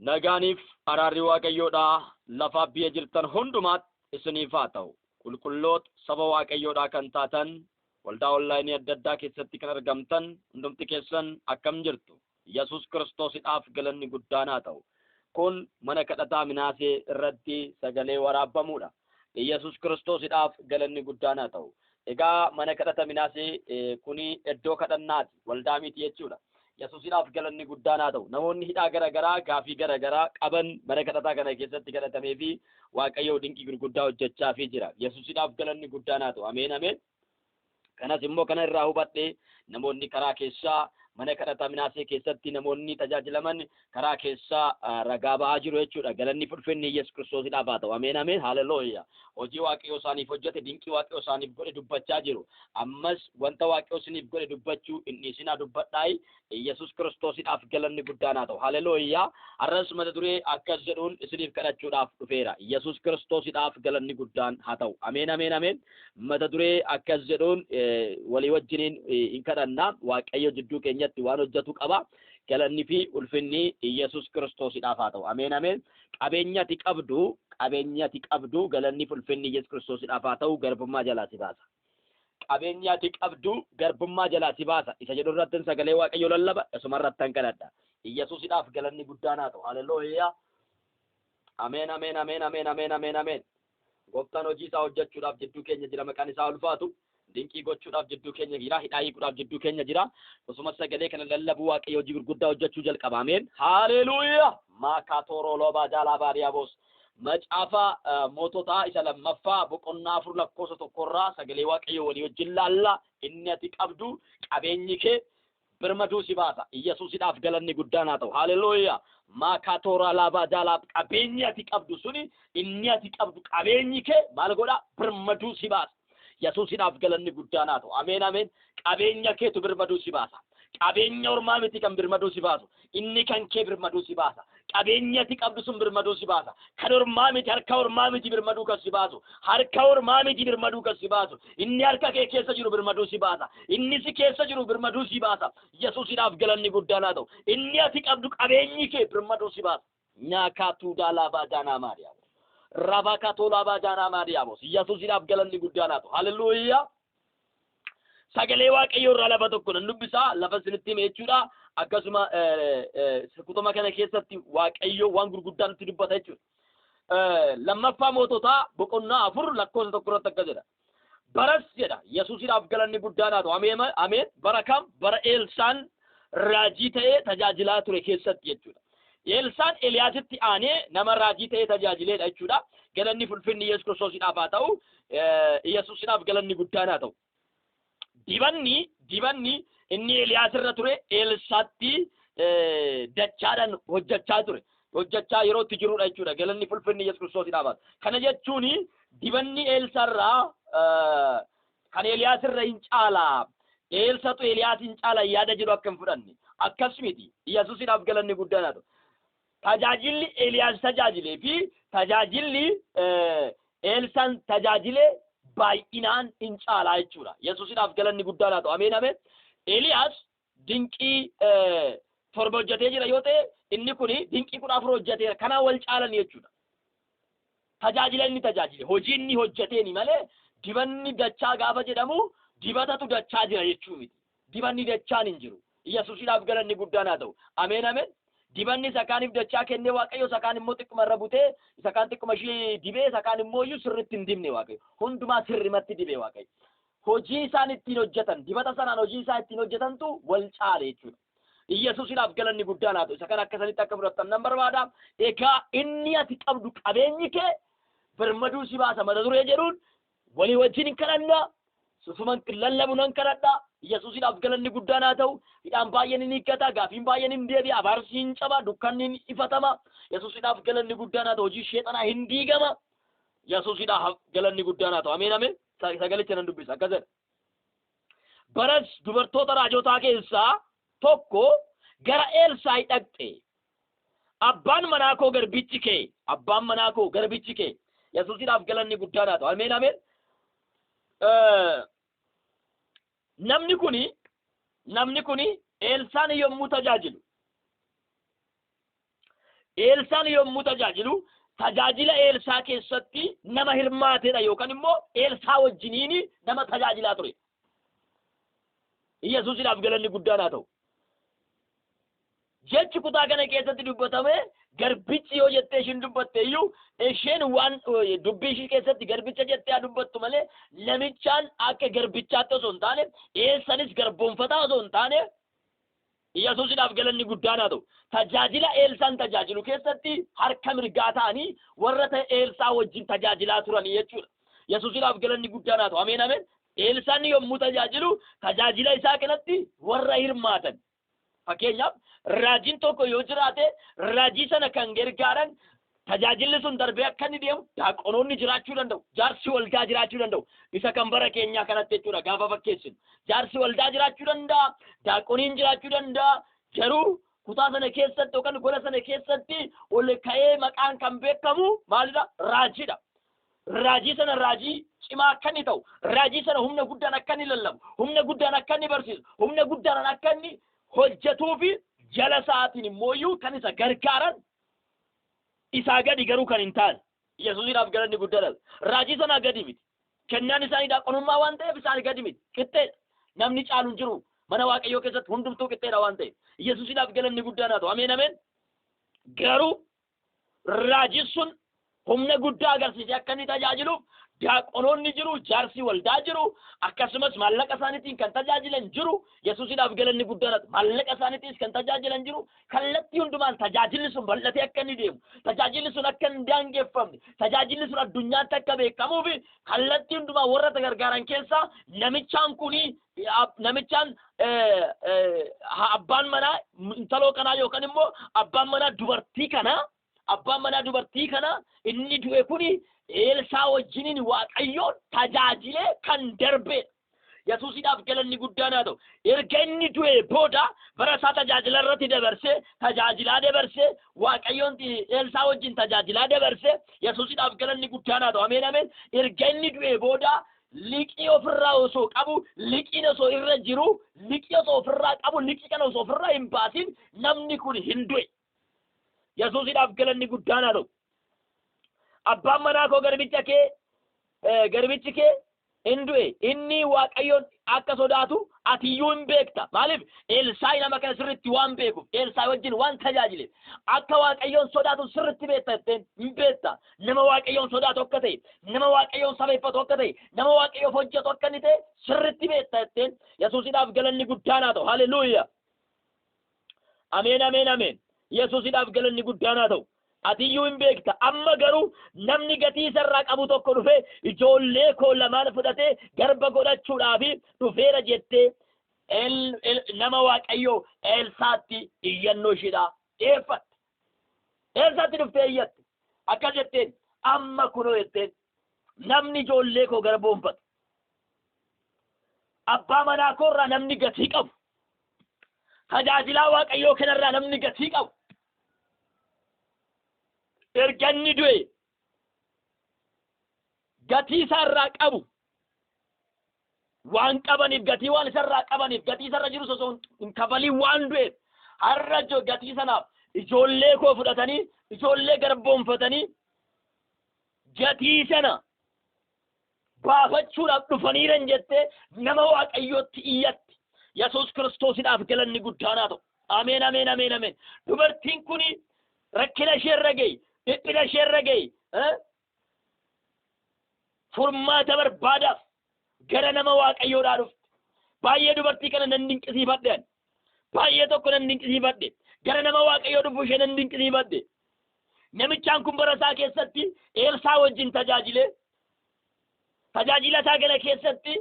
Nagaaniif araarri Waaqayyoodhaa lafaaf biyya jirtan hundumaatti isiniif haa ta'u. Qulqulloota saba Waaqayyoodhaa kan taatan, waldaa onlaayinii adda addaa keessatti kan argamtan hundumti keessan akkam jirtu? Yesuus Kiristoosidhaaf galanni guddaan haa ta'u. Kun mana kadhataa Minaasee irratti sagalee waraabbamuudha. Yesuus Kiristoosidhaaf galanni guddaan haa ta'u. Egaa mana kadhata Minaasee kuni iddoo kadhannaati, waldaa miti jechuudha. Yesuusidhaaf galanni guddaan haa ta'u. Namoonni hidhaa gara garaa, gaafii gara garaa qaban mana kadhataa kana keessatti kadhatamee fi Waaqayyoo dinqii gurguddaa hojjechaafii jira. Yesuusidhaaf galanni guddaan haa ta'u. Ameen ameen. Kanas immoo kana irraa hubadhe, namoonni karaa keessaa mana kadhataa Minaasee keessatti namoonni tajaajilaman karaa keessaa ragaa ba'aa jiru jechuudha. Galanni fulfinni Yesuus Kiristoosidhaaf haa ta'u. Ameen ameen. Haleluuyaa. Hojii Waaqayyoo isaaniif hojjete, dinqii Waaqayyoo isaaniif godhe dubbachaa jiru. Ammas wanta Waaqayyoo isiniif godhe dubbachuu hin dhiisinaa, dubbadhaayi. Yesuus Kiristoosidhaaf galanni guddaan haa ta'u. Haleluuyaa. Har'as mata duree akkas jedhuun isiniif kadhachuudhaaf dhufeera. Yesuus Kiristoosidhaaf galanni guddaan haa ta'u. Ameen ameen ameen. Mata duree akkas jedhuun walii wajjiniin hin kadhanna. Waaqayyo jidduu keenyatti waan hojjetu qaba. Galanni fi ulfinni Yesuus Kiristoosidhaaf haa ta'u. Ameen ameen. Qabeenya ati qabdu, qabeenya ati qabdu, galanni fi ulfinni Yesuus Kiristoosidhaaf haa ta'u, garbummaa jalaa si baasa. Qabeenya ati qabdu garbummaa jalaa si baasa. Isa jedhu irratti sagalee Waaqayyoo lallaba, isuma irratti kan kadhadha. Yesuusidhaaf galanni guddaan haa ta'u. Haleluuyaa. Ameen ameen ameen ameen ameen ameen ameen. Gooftaan hojii isaa hojjechuudhaaf jidduu keenya jira, maqaan isaa ulfaatu. Dinqii gochuudhaaf jidduu keenya jira, hidhaa hiikuudhaaf jidduu keenya jira. Osuma sagalee kana lallabuu Waaqayyo hojii gurguddaa hojjechuu jalqaba. Ameen. Haleluuyaa. Maakaatooroo loobaa jaalaa baariyaabos. Macaafa Moototaa isa lammaffaa boqonnaa 4 lakkoofsa 1rraa sagalee Waaqayyoo walii wajjin laalla. Inni ati qabdu, qabeenyi kee birmaduu si baasa. Yesuusidhaaf galanni guddaan haa ta'u. Haleluuyaa. Maakaatooraa laabaa jaalaa, qabeenyi ati qabdu suni, inni ati qabdu, qabeenyi kee maal godha? Birmaduu si baasa. Yesuusidhaaf galanni guddaan haa ta'u. Ameen ameen. Qabeenya keetu birmaduu si baasa. Qabeenya ormaa miti kan birmaduu si baasu. Inni kan kee birmaduu si baasa. Qabeenyi ati qabdu sun birmaduu si baasa. Kan ormaa miti, harka ormaa miti birmaduu kan si baasu. Harka ormaa miti birmaduu kan si baasu. Inni harka kee keessa jiru birmaduu si baasa. Inni si keessa jiru birmaduu si baasa. Yesuusidhaaf galanni guddaan haa ta'u. Inni ati qabdu, qabeenyi kee birmaduu si baasa. Nyaakaatuu daalaabaa daanaa Maariyaam. Rabakatoo laabaa daanaa Maariyaam. Yesuusidhaaf galanni guddaan haa ta'u. Haleluuyaa. Sagalee Waaqayyoo irraa lafa tokko nan dubbisaa, lafa isinitti hime jechuudha. Akkasuma kutuma kana keessatti Waaqayyo waan gurguddaa nutti dubbata jechuudha. Lammaffaa Moototaa boqonnaa 4 lakkoofsa 1 irratti akkas jedha. Baras jedha, Yesuusidhaaf galanni guddaan haa ta'u. Ameen ameen. Bara kam? Bara Eelsaan raajii ta'ee tajaajilaa ture keessatti jechuudha. Eelsaan Eliyaasitti aanee nama raajii ta'ee tajaajileedha jechuudha. Galanni fulfinni Yesuus Kiristoosiidhaaf haa ta'u. Yesuusidhaaf galanni guddaan haa ta'u. Dibanni inni Eliyaas irra ture Eelsaatti dachaadhaan hojjechaa ture. Hojjechaa yeroo itti jirudha jechuudha. Galanni fulfinni Yesuus Kiristoosiidhaaf haa ta'u. Kana jechuun dibanni Eelsaarraa kan Eliyaas irra hin caalaa, Eelsatu Eliyaas hin caala yaada jedhu akka hin fudhanne. Akkas miti. Yesuusidhaaf galanni guddaan haa ta'u. Tajaajilli Eliyaas tajaajilee fi tajaajilli Eelsaan tajaajile baay'inaan hin caalaa jechuudha. Yesuusidhaaf galanni guddaan haa ta'u. Ameen ameen. Eliyaas dinqii 7 hojjetee jira yoo ta'e, inni kun dinqii 14 hojjeteera. Kanaan wal caalan jechuudha. Tajaajila inni tajaajile, hojii inni hojjeteeni malee, dibanni dachaa gaafa jedhamu dibatatu dachaa jira jechuu miti. Dibanni dachaan hin jiru. Yesuusidhaaf galanni guddaan haa ta'u. Ameen ameen. Dibanni isa kaaniif dachaa kennee Waaqayyo isa kaan immoo xiqquma irra butee, isa kaan xiqquma ishee dibee, isa kaan immoo iyyuu sirriitti hin dibne Waaqayyo. Hundumaa sirrimatti dibee Waaqayyo. Hojii isaan ittiin hojjetan, dibata sanaan hojii isaan ittiin hojjetantu wal caale jechuudha. Yesuusidhaaf galanni guddaan haa ta'u. Isa kana akka sanitti akka fudhattan nan barbaada. Egaa inni ati qabdu, qabeenyi kee birmaduu si baasa mata duree jedhuun walii wajjin hin kadhanna. Susuman lallabu nan kadhadha. Yesuusidhaaf galanni guddaan haa ta'u. Hidhaan baay'een hin hiikkata, gaafiin baay'een hin deebi'a, abaarsi hin caba, dukkanni hin ifatama. Yesuusidhaaf galanni guddaan haa ta'u. Hojii sheexanaa hin diigama. Yesuusidhaaf galanni guddaan haa ta'u. Ameen ameen. Sagalicha nan dubbisa. Akkas jedha. Baras dubartoota raajotaa keessaa tokko gara Elsaayi dhaqxe. Abbaan manaa koo garbichi kee, abbaan manaa koo garbichi kee. Yesuusidhaaf galanni guddaan haa ta'u. Ameen ameen. Namni kuni Eelsaan yommuu tajaajilu, Eelsaan yommuu tajaajilu tajaajila Eelsaa keessatti nama hirmaatedha yookaan immoo Eelsaa wajjiniin nama tajaajilaa ture. Yesuusidhaaf galanni guddaan haa ta'u. Jechi kutaa kana keessatti dubbatame garbichi yoo jettee ishiin dubbatte iyyuu, isheen waan dubbii ishii keessatti garbicha jettee haa dubbattu malee, namichaan akka garbichaatti osoo hin taane, Eelsanis garboonfataa osoo hin taane, Yesuusidhaaf galanni guddaan haa ta'u. Tajaajila Eelsaan tajaajilu keessatti harka mirgaa ta'anii warra ta'e Eelsaa wajjin tajaajilaa turanii jechuudha. Yesuusidhaaf galanni guddaan haa ta'u. Ameen, ameen. Eelsaan yommuu tajaajilu tajaajila isaa kanatti warra hirmaatan. Fakkeenyaaf, raajiin tokko yoo jiraate, raajii sana kan gargaaran, tajaajilli sun darbee akka inni deemu, daaqonoonni jiraachuu danda'u. Jaarsi waldaa jiraachuu danda'u. Isa kan bara keenyaa kanatti jechuudha gaafa fakkeessinu. Jaarsi waldaa jiraachuu danda'a. Daaqoniin jiraachuu danda'a. Garuu kutaa sana keessatti yookaan gola sana keessatti ol ka'ee maqaan kan beekamu maalidha? Raajiidha. Raajii sana raajii cimaa akka inni ta'u, raajii sana humna guddaan akka inni lallabu, humna guddaan akka inni barsiisu, humna guddaan akka inni hojjetuu fi jala isaatiin immoo kan isa gargaaran, isaa gadi garuu kan hin taane. Yesuusiidhaaf galanni guddaadha. Raajii sanaa gadi miti. Kennaan isaanii daaqonummaa waan ta'eef isaanii gadi miti. Qixxeedha. Namni caalu hin jiru. Mana Waaqayyoo keessatti hundumtuu qixxeedha waan ta'eef. Yesuusiidhaaf galanni guddaan haa ta'u. Ameen, ameen. Garuu raajiin sun humna guddaa agarsiisee akka inni tajaajiluuf daaqonoonni jiru, jaarsi waldaa jiru, akkasumas maallaqa isaaniitiin kan tajaajilan jiru. Yesuusiidhaaf galanni guddaan haa ta'u. Maallaqa isaaniitiis kan tajaajilan jiru. Kallattii hundumaan tajaajilli sun bal'atee akka inni deemu, tajaajilli sun akka hin daangeffamne, tajaajilli sun addunyaatti akka beekamuuf kallattii hundumaan warra gargaaran keessaa namichaan kuni, namichaan abbaan manaa intaloo kanaa yookaan immoo abbaan manaa dubartii kanaa, abbaan manaa dubartii kanaa inni du'e kuni Eelsaa wajjiniin Waaqayyoon tajaajilee kan darbedha. Yesuusiidhaaf galanni guddaan haa ta'u. Erga inni du'e booda bara isaa tajaajila irratti dabarsee, tajaajilaa dabarsee, Waaqayyoon Eelsaa wajjin tajaajilaa dabarsee, Yesuusiidhaaf galanni guddaan haa ta'u. Ameen, ameen. Erga inni du'e booda liqii ofirraa osoo qabu, liqiin osoo irra jiru, liqii osoo ofirraa qabu, liqii kana osoo ofirraa hin baasin namni kun hin du'e. Yesuusiidhaaf galanni guddaan haa ta'u. Abbaan manaa koo garbicha kee, garbichi kee hin du'e. Inni Waaqayyoon akka sodaatu atiyyuu hin beekta. Maaliif? Elsaa'i nama kana sirriitti waan beekuuf, Elsaa'i wajjin waan tajaajileef, akka Waaqayyoon sodaatu sirriitti beekta jetteen hin beekta. Nama Waaqayyoon sodaatu akka ta'e, nama Waaqayyoon safeeffatu akka ta'e, nama Waaqayyoof hojjetu akka inni ta'e sirriitti beekta jetteen. Yesuusiidhaaf galanni guddaan haa ta'u. Haleluuyaa. Ameen, ameen, ameen. Yesuusiidhaaf galanni guddaan haa ta'u. Atiyyuu hin beekta. Amma garuu namni gatii isarraa qabu tokko dhufee ijoollee koo lamaan fudhatee garba godhachuudhaaf dhufeera jettee nama Waaqayyoo Eelsaatti iyyannoo isheedhaa dhiyeeffatte. Eelsaatti dhuftee iyyatte. Akkas jetteen, amma kunoo jetteen, namni ijoollee koo garboonfatu, abbaa manaa koorraa namni gatii qabu, tajaajilaa Waaqayyoo kanarraa namni gatii qabu, erga inni du'e gatii isaarraa qabu waan qabaniif, gatii waan isarraa qabaniif, gatii isarra jiru osoo hin kafalin waan du'eef, har'a gatii sanaaf ijoollee koo fudhatanii, ijoollee garboonfatanii gatii sana baafachuudhaaf dhufaniiran jettee nama Waaqayyootti iyyatti. Yesuus Kiristoosiidhaaf galanni guddaan haa ta'u. Ameen, ameen, ameen, ameen. Dubartiin kuni rakkina isheerra ga'e, dhiphina isheerra ga'e, furmaata barbaadaaf gara nama Waaqayyoodhaa dhufte. Baay'ee dubartii kana nan dinqisiifadhe ani. Baay'ee tokko nan dinqisiifadhe. Gara nama Waaqayyoo dhufu ishee nan dinqisiifadhe. Namichaan kun bara isaa keessatti Eelsaa wajjin tajaajilee, tajaajila isaa kana keessatti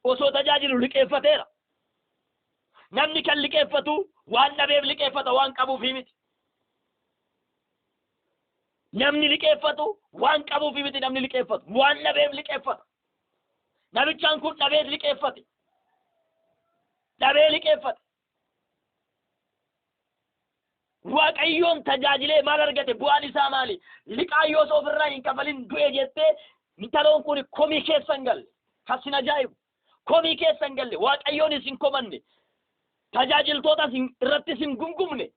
osoo tajaajilu liqeeffateera. Namni kan liqeeffatu waan dhabeef liqeeffata, waan qabuufi miti. Namni liqeeffatu waan qabuufi miti, namni liqeeffatu waan dhabeef liqeeffata. Namichaan kun dhabeef liqeeffate. Dhabee liqeeffate. Waaqayyoon tajaajilee maal argate? Bu'aan isaa maali? Liqaa yoo osoo ofirraa hin kafalin du'e jettee intaloon kun komii keessa hin galle. Kasin ajaa'ibu. Komii keessa hin galle. Waaqayyoon hin komanne. Tajaajiltootas irrattis hin gungumne.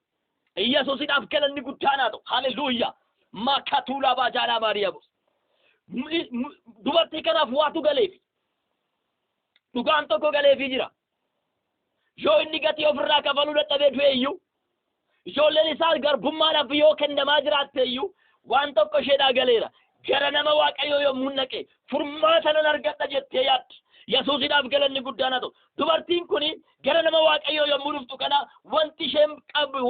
Yesuusidhaaf galanni guddaan haa ta'u. Haleluuyaa. Makatuulaa baajaalaa Maariyaamos. Dubartii kanaaf waatu galeefi. Dhugaan tokko galeefii jira. Yoo inni gatii ofirraa kafaluu dadhabee du'e iyyuu, ijoolleen isaa garbummaadhaaf yoo kennamaa jiraatte iyyuu, waan tokko isheedhaa galeera. Gara nama Waaqayyoo yommuu naqe furmaata nan argadha jettee yaaddi. Yesuusidhaaf galanni guddaan haa ta'u. Dubartiin kun gara nama Waaqayyoo yommuu dhuftu kana wanti isheen qabdu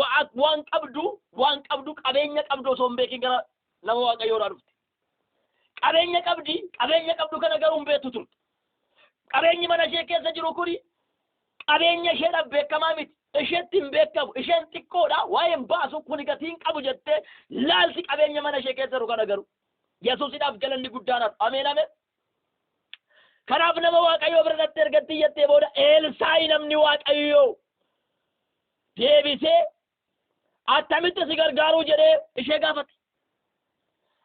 waan qabdu qabeenya qabdu osoo hin beekin gara nama Waaqayyoodhaa dhufte. Qabeenya qabdi, qabeenya qabdu kana garuu hin beektu turte. Qabeenyi mana ishee keessa jiru kuni qabeenya isheedhaaf beekamaa miti. Isheetti hin beekamu. Isheen xiqqoodha. Waa'ee hin baasu, kuni gatii hin qabu jettee laalti qabeenya mana ishee keessa jiru kana garuu. Yesuusidhaaf galanni guddaan haa ta'u. Ameen, ameen. Kanaaf nama Waaqayyoo bira dhaqxee ergatti iyyattee booda Eelsaayi namni Waaqayyoo deebisee "Attamitti si gargaaruu?" jedhee ishee gaafate.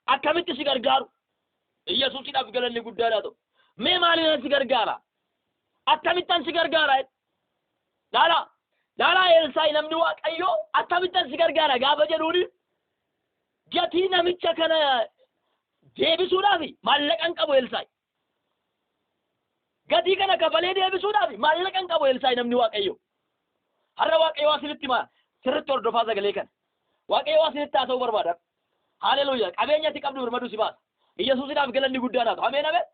Akkamitti si gargaaru? Yesuusidhaaf galanni guddaan haa ta'u. Mee maaliin si gargaara? Akkamittan si gargaara? Laala, laalaa, Eelsaayi namni Waaqayyoo "Akkamittan si gargaara?" gaafa jedhuuni, gatii namicha kana deebisuudhaaf maallaqa hin qabu Eelsaayi. Gatii kana kafalee deebisuudhaaf maallaqa hin qabu Eelsaayi namni Waaqayyoo. Har'a Waaqayyoo asinitti himaa, sirriitti hordofaa sagalee kana. Waaqayyoo asinitti haasa'uu barbaada. Haleluuyaa. Qabeenya ati qabdu birmaduu si baasa. Yesuusidhaaf galanni guddaan haa ta'u. Ameen, ameen.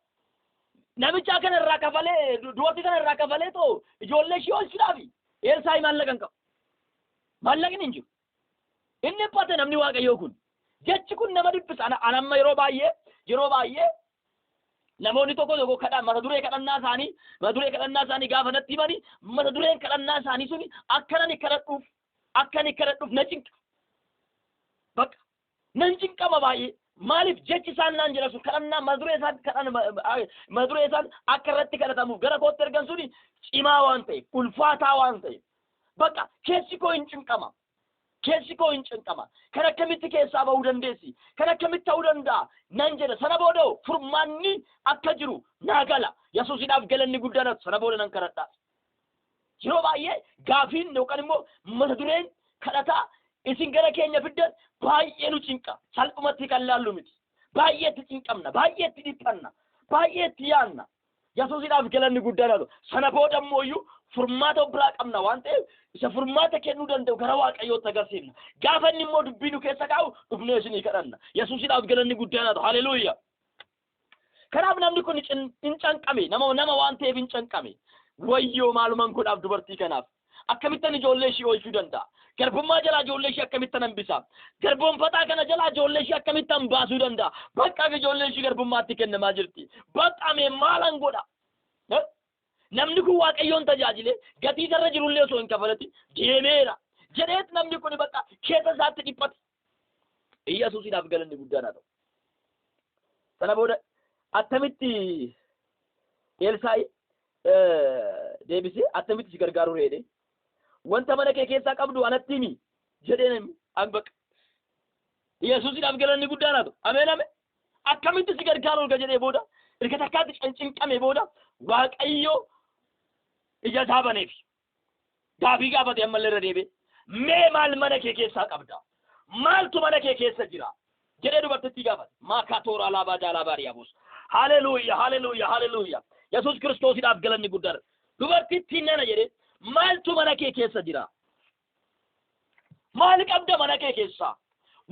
Namicha kana irraa kafalee, dubartii kana irraa kafalee too ijoollee ishee oolchuudhaaf Eelsaayi maallaqa hin qabu. Maallaqni hin jiru. Inni dhiphate namni Waaqayyoo kun. Jechi kun nama dhiphisa. Ana amma yeroo baay'ee namoonni tokko tokko kadhaa mata duree kadhannaa isaanii gaafa natti himani, mata dureen kadhannaa isaanii suni akka nani kadhadhuuf na cinqa. Bakka nan cinqama baay'ee. Maaliif? Jechi isaan naan jedhan sun, kadhannaa mata duree isaan akka irratti kadhatamuuf gara kootti ergan suni cimaa waan ta'eef, ulfaataa waan ta'eef, bakka keessi koo hin cinqama. Keessi koo hin cinqama. Kan akkamitti keessaa bahuu dandeessi? Kan akkamitti ta'uu danda'a? Nan jedha. Sana booda furmaanni akka jiru naa gala. Yesuusidhaaf galanni guddaan. Sana booda nan kadhadha. Yeroo baay'ee gaafiin yookaan immoo mata dureen kadhataa isin gara keenya fiddan baay'ee nu cinqa. Salphumatti kan laallu miti. Baay'ee itti cinqamna, baay'ee itti dhiphanna, baay'ee itti yaanna. Yesuusidhaaf galanni guddaan haa ta'u. Sana booda immoo iyyuu furmaata of biraa qabna waan ta'eef, isa furmaata kennuu danda'u gara Waaqayyootti agarsiifna. Gaafa inni immoo dubbii nu keessa kaa'u, dhufnee isinii kadhanna. Yesuusidhaaf galanni guddaan haa ta'u. Haleluuyaa. Kanaaf namni kun hin canqame, nama waan ta'eef hin canqame. Wayyoo, maaluman godhaaf dubartii kanaaf? Akkamittan ijoollee ishii oolchuu danda'a? Garbummaa jalaa ijoollee ishii akkamittan hambisa? Garboonfataa kana jalaa ijoollee ishii akkamittan baasuu danda'a? Bakka ijoollee ishii garbummaatti kennamaa jirti. Bakka mee maalan godha? Namni kun Waaqayyoon tajaajile, gatii isarra jirullee osoo hin kafalatin deemeera. Jedheet namni kun bakka keessa isaatti dhiphate. Iyyasuusidhaaf galanni guddaan haa ta'u. Sana booda attamitti Elsaa'i deebisee "Attamitti si gargaaruu reedhe? Wanta mana kee keessaa qabdu anatti himi" jedhee namni an bakka. Yesuusidhaaf galanni guddaan haa ta'u. Ameen, ameen. "Akkamitti si gargaaru?" erga jedhee booda, erga takkaatti cinqame booda, Waaqayyo ija isaa baneef. Gaafii gaafate ammallee irra deebi'e. "Mee maal mana kee keessaa qabda? Maaltu mana kee keessa jira?" jedhee dubartittii gaafate. Maakaa tooraa laabaa jaalaa baariyaa buus. Haleluuya, haleluuya, haleluuya. Yesuus Kiristoosiidhaaf galanni guddaadha. Dubartittiin nana jedhee, "Maaltu mana kee keessa jira? Maal qabda mana kee keessaa?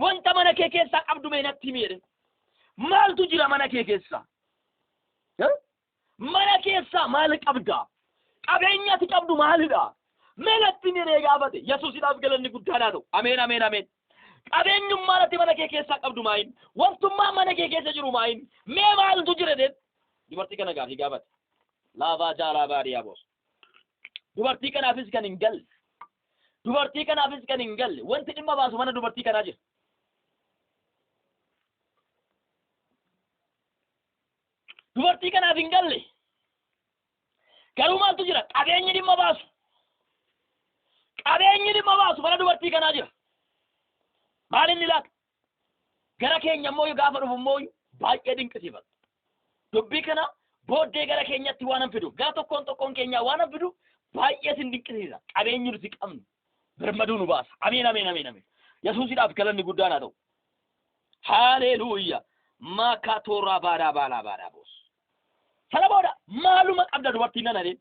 Wanta mana kee keessaa qabdu mee natti himi" jedhe. Maaltu jira mana kee keessaa? Mana keessaa maal qabda? Qabeenya ati qabdu maalidha? Mee natti himi jedhee gaafate. Yesuusidhaaf galanni guddaan haa ta'u. Ameen, ameen, ameen. Qabeenyummaan ati mana kee keessaa qabdu maayin? Wantummaan mana kee keessa jiru maayin? Mee maaltu jira jedhee dubartii kana gaafii gaafate. Laafaa jaalaa baadiyyaa boos. Dubartii kanaafis kan hin galle. Dubartii kanaafis kan hin galle. Wanti dhimma baasu mana dubartii kanaa jira. Dubartii kanaaf hin galle. Garuu maaltu jira? Qabeenyi dhimma baasu. Qabeenyi dhimma baasu mana dubartii kanaa jira. Maal inni laata? Gara keenya immoo gaafa dhufu immoo baay'ee dinqisiifata. Dubbii kana booddee gara keenyatti waan hin fidu. Gara tokkoon tokkoon keenyaa waan hin fidu, baay'ee sin dinqisiisa. Qabeenyi nuti qabnu birmaduu nu baasa. Ameen, ameen, ameen, ameen. Yesuusidhaaf galanni guddaan haa ta'u. Haleluuyaa. Maakatooraa baaraa baalaa baaraa boos. Sana booda maaluma qabda dubartiin nana jedheen.